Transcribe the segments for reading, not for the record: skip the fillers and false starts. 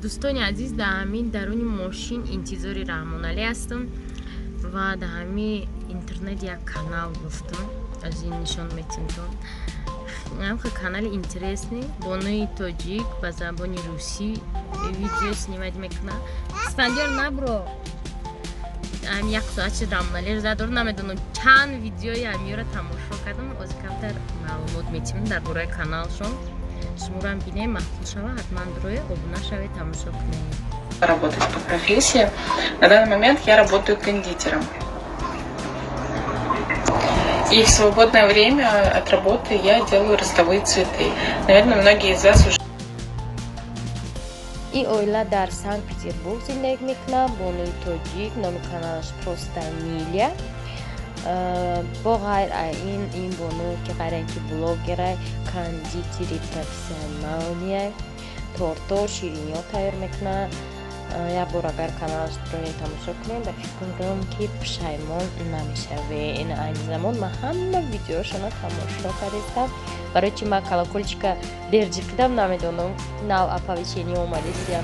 Дӯстони азиз, дар ҳамин даруни мошин интизори Раҳмоналӣ ҳастам ва дар ҳамин интернет як канал гуфтам, аз ин нишон метимтон. Канали интересный, бонои тоҷик ба забони русӣ видео снимать мекунад. Спандиёр, набро, ам як соат шуд Раҳмоналиро задор, намедонам чанд видеои ҳамиёро тамошо кардам. Ози камтар маълумот метимем дар бораи каналшон. Шуморо бинем, маъқул шава, ҳатман дуроя обуна шавед, тамошо кунед. Работать по профессии. На данный момент я работаю кондитером. И в свободное время от работы я делаю ростовые цветы. Наверное, многие из вас уже Ин оила дар Санкт Петербург зиндагӣ мекунад. Бонуи тоҷик, номи каналаш Просто Миля. Бо ғайр ин бону, ки ғайр ин ки блогера, кондитери профессиональный, торто, шириниҳо тайёр мекунад. Як бор агар каналаш дроен тамошо кунем, ба фикр мекунам, ки пушаймон намешавед. Ин айни замон ман ҳама видеошона тамошо кардистам. Барои чи ман колокольчика дер ҷиқидам, намедонам, нав оповещение омадисия.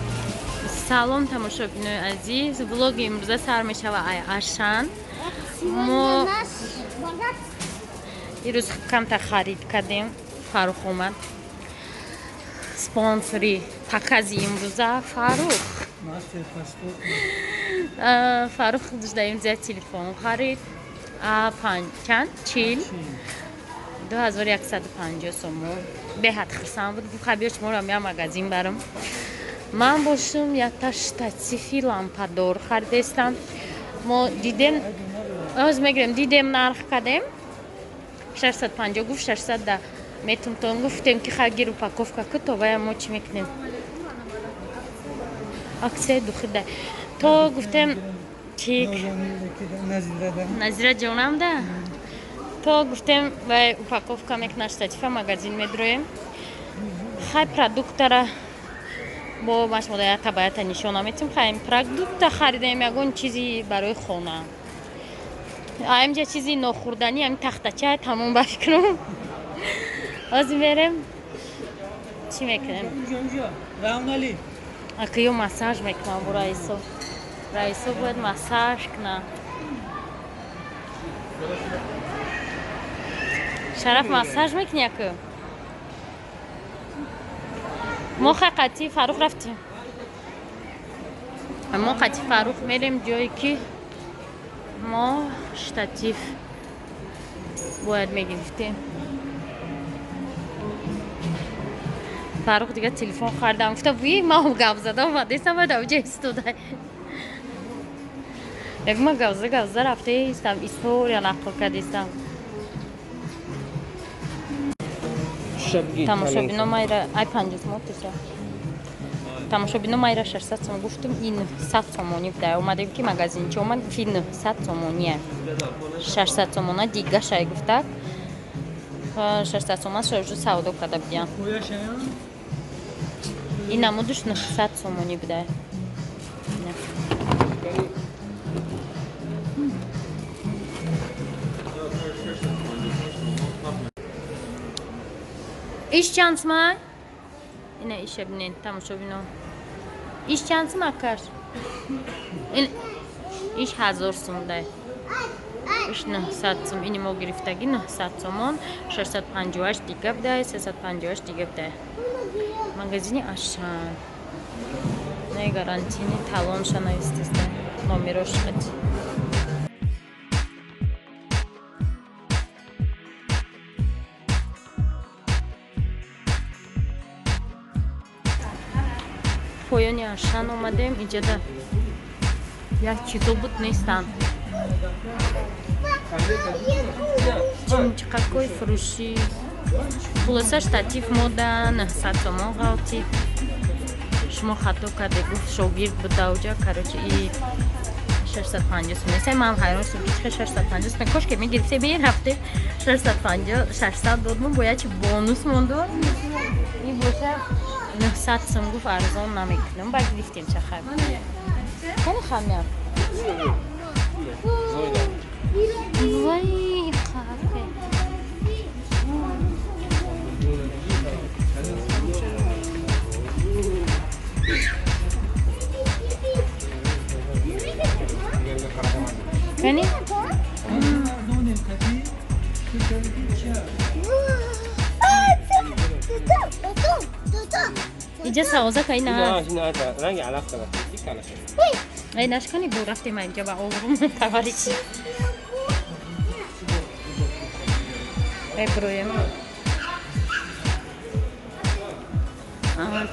Салом, тамошобинои азиз, влоги имрӯза сар мешава ай Ашан. Мо ирӯз камтар харид кардем. Фарух омад, спонсори покази имрӯза Фарух. Фарух дуждаим зия телефон харид, чанд, 42,150 сомон. Беҳад хурсанд буд, гуфт: «Биё, шуморо я магазин барам». Ман бошум якта штативи лампадор харидестам. Мо дидем, оз мегирем, дидем, нарх кардем, 650 гуфт, 600 да метумтон. Гуфтем, ки ха, гир, упаковка ку, то вая мо чӣ мекунем, аксияи духида. То гуфтем чи, Назира ҷонам да, то гуфтем вай упаковка мекунад штатива, магазин медроем. Хай, продуктара бо машмода ята ба ята нишон наметим. Хай, продукта харидем, ягон чизи барои хона, аимҷа чизи нохӯрданӣ, ами тахтача, тамом. Ба фикрам, ҳозир мерем, чӣ мекунем? Акиё массаж мекунам бо Раисо. Раисо бояд массаж кунад. Шараф, массаж мекунӣ, аку? Мо хай қатъи Фарух рафтем, мо қатъи Фарух мерем ҷое, ки мо штатив бояд мегирифтем. Фарух дига телефон хардам гуфта, вуи ман гап задам, омадестам, баъд авҷа истода. Як ма гавза гавза рафтаистам, история нақл кардистам. Тамошобино, майра ай 50 мотиса. Тамошобино, майра 600 сом гуфтум, ин 900 сомонӣ буда. Омадем, ки магазинчи омад, гуфт, ин 900 сомония, 600 сомона дигашай гуфтак, 600 сомон уже савдо карда будиям. Ин намудуш 900 сомонӣ буда. Иш чанд сумай? Ина иша бинен, тамошобино. Иш чанд сум, акаш? Иш 1000 сум дай. Иш 900 сум. Ини мо гирифтаги 900 сомон, 658 дига бидай, 358 дига бидай. Магазини Ашан. Не, гарантийный талонша навистеста. Номерош қати. Поёни Ашан омадем, иҷода як чизо буд, нестанд. Чимчиқакҳои фурӯшӣ. Хулоса, штатив мода 900 сомон ғалтид. Шумо хато карде, гуфт шогирд буда уҷа. Короче, и 650 сум нест. Ман ҳайрон шудам, ки чихел 650 сум. Кошке мегирифте, мерафте, 650, 600 додмон, бо як чи бонус мондо. И боша 900 сум гуфт, арзон намекунам. Ба гирифтем, чахай. Кани хамя? Вай, хафе. Кани? Иҷа савоза кай на. Ай нашкани бу рафтем инҷа ба орум товарищи. Ай броем.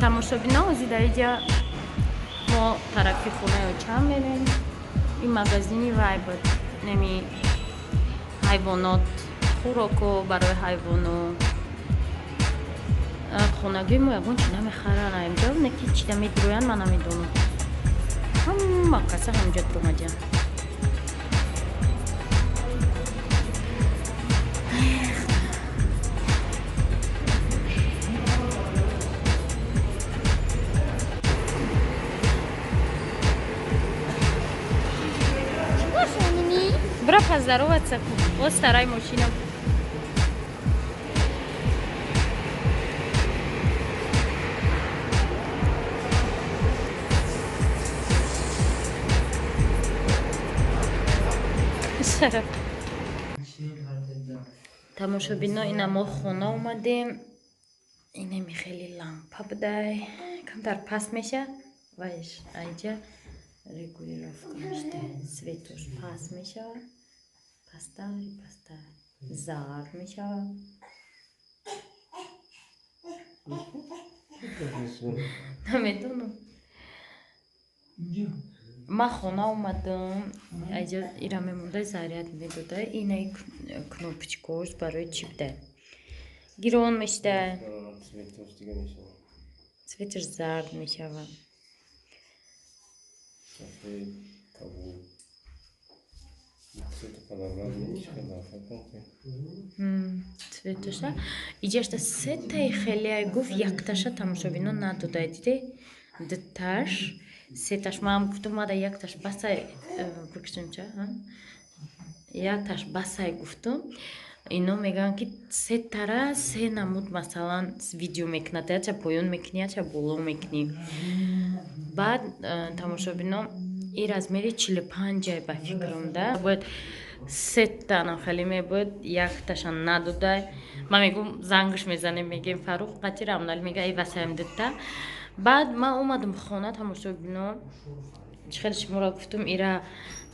Тамошобино ози дар иҷа мо тарафи хонаи очам мерем. Ин магазини вай буд. Неми ҳайвонот, хӯроко барои ҳайвоно. Хонагии мо ягон чи намехаранд инҷо, не ки чида медурӯянд, ман намедонам. Ҳама каса ҳамҷо дуромадиянд. Бра поздороваться. Вот старая мужчина. Тамошобино, ина мо хона омадем. Инами хеле лампа будай. Камтар паст меша. Вайш айҷа регулировка мешта. Светош паст мешава. Пастар, пастар. Зард мешава. Намедонам. Ман хона омадам, айҷа ира мемонда заряд медода. Инаи кнопочкош барои чӣ буда? Гирон мешта. Цветаш зард мешава. Цветаша. Иҷашта сетаи хеле гуфт, якташа тамошобино надода, диде? Дуташ, сеташ. Ман гуфтум, мада якташ басай, бикшимча, якташ басай гуфтум. Ино мегӯянд ки се тара се намуд, масалан, видео мекунад, яча поён мекунӣ, яча боло мекунӣ. Баъд тамошобино и размери 45 ба фикрам, да? Бояд сета нахали мебояд, якташа надодай. Ман мегӯм, зангш мезанем, мегем Фарух қати Рамнали мега ай васаем дутта. Баъд ман омадам хона, тамошобино, чӣ хеле шуморо гуфтум, ира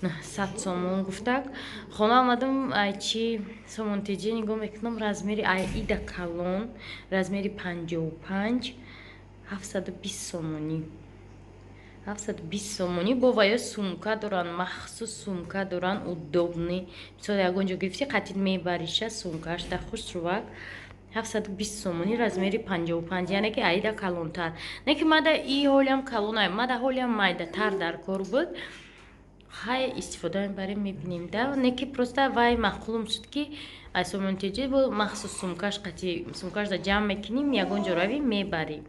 900 сомон гуфтак. Хона омадам, ай чи сомон теҷе нигоҳ мекунам, размери ай ида калон, размери 55, 720 сомонӣ. 720 сомонӣ. Бо ваё сумка доранд, махсус сумка доранд, удобный. Мисол ягон ҷо гирифтӣ, қатид мебариша, сумкааш да хушрувак. 720 сомонӣ, размери 55, яъне ки аида калонтар. Не ки мада и ҳолиам калонай, мада ҳолиам майдатар дар кор буд. Хай истифода мебарем, мебинем, да? Не ки просто вай маъқулум шуд ки ай сомон теҷи бо махсус сумкаш қати сумкаш да ҷамъ мекунем, ягон ҷо равем мебарем.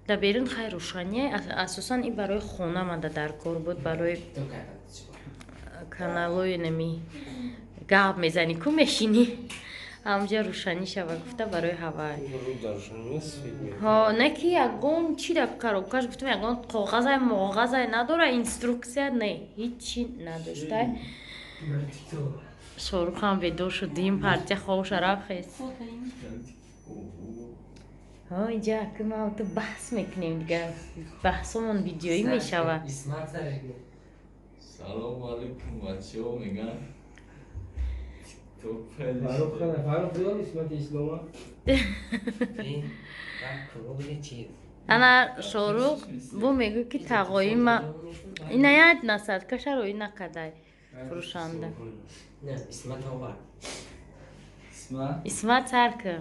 Да берун хай рӯшания, асосан и барои хона мада дар кор буд, барои каналои нами гап мезанӣ, ку мешинӣ. Ҳамҷа рӯшанӣ шава гуфта барои ҳавай. Ҳо, не ки ягон чи дар коробкаш гуфтам, ягон коғазай моғазай надора, инструксия не, ҳичи надоштай. Шоҳрухам бедор шуд, дим партия хобша рафхест. Ҳо, инҷа ки ма ту баҳс мекунем дигар, баҳсомон видеоӣ мешавад. Салому алейкум, бачаҳо меган. Ана Шоҳрух бо мегӯ ки тағои ма ина як насадкаша роӣ накардай фурӯшанда. Исмат сар кар.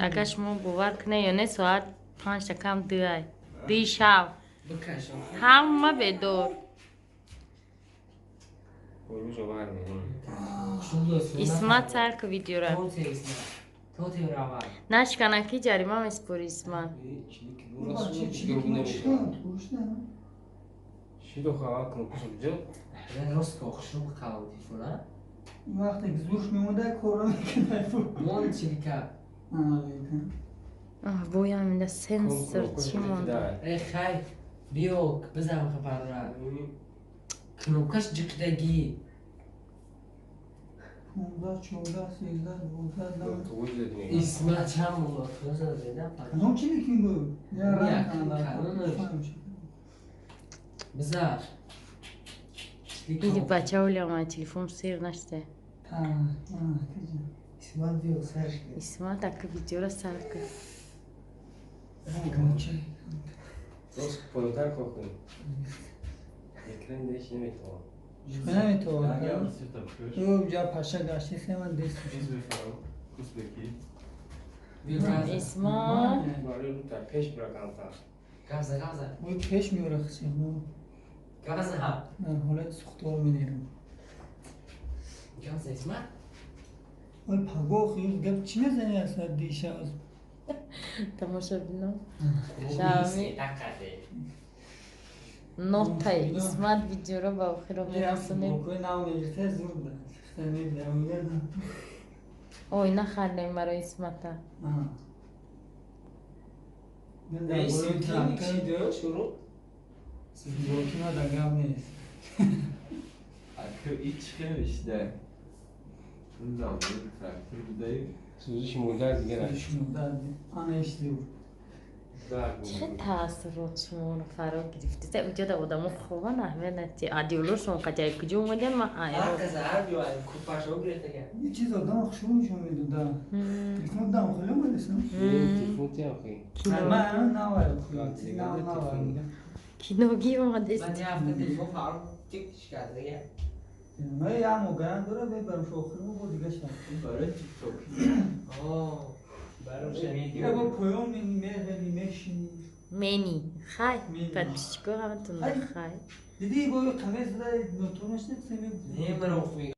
Агар шумо бовар кунед ё не, соат 5 кам 2 дуи шаб ҳама бедор. Исмат сар ку видеора. Нашканаки ҷарима меспори Исмат. Боям инда сенсор чӣ монда? Биё, бизан хабарра. Кнопкаш ҷиқидагӣ. 15, 14, 13, 12, Тугуз. Исмат чанд мулло зада? Кадом чи лекин бу? Я Як, ранг калонаш. Бизар. Иди бача оля телефон сер нашта. Исмат биё сарш. Исмат ака видеора сар кар. Рост поёнтар кор кунем. Экран деш наметавонам. Наметавонам. Ӯ ҷа паша гашти семан дест. Исмат. Барои рута пеш бира камтар. Гавза, гавза. Ӯ пеш меёра хиси. Гавза. Дар ҳолати сухтор менерам. Гавза, Исмат. Ой пагох гап чӣ мезани асла дишав? Тамошобино. Шами. Нотаи Исмат видеоро ба охиро мерасонем. Ой, нахардем барои Исмата. Сӯзиши модар дигар. Чӣ таассурот шуморо фаро гирифта? Уҷода одамо хобан, аҳамият надиҳ. Адиёлошон қаҷай куҷо омадиян, ман ҳайрон. Чиз одам хушрӯ нишон медода. Телефон дам хеле омадасам. Телефон тиам хе. Ман навай. Киногӣ омадест. Ман як могаям дора мебарам шохирмо бо дига шахс. Барои тикток. Бо поён меғели мешини. Мени. Хай. Подписчико ҳаматон хай. Диди бо қамес зада нотонаш не. Не, ман.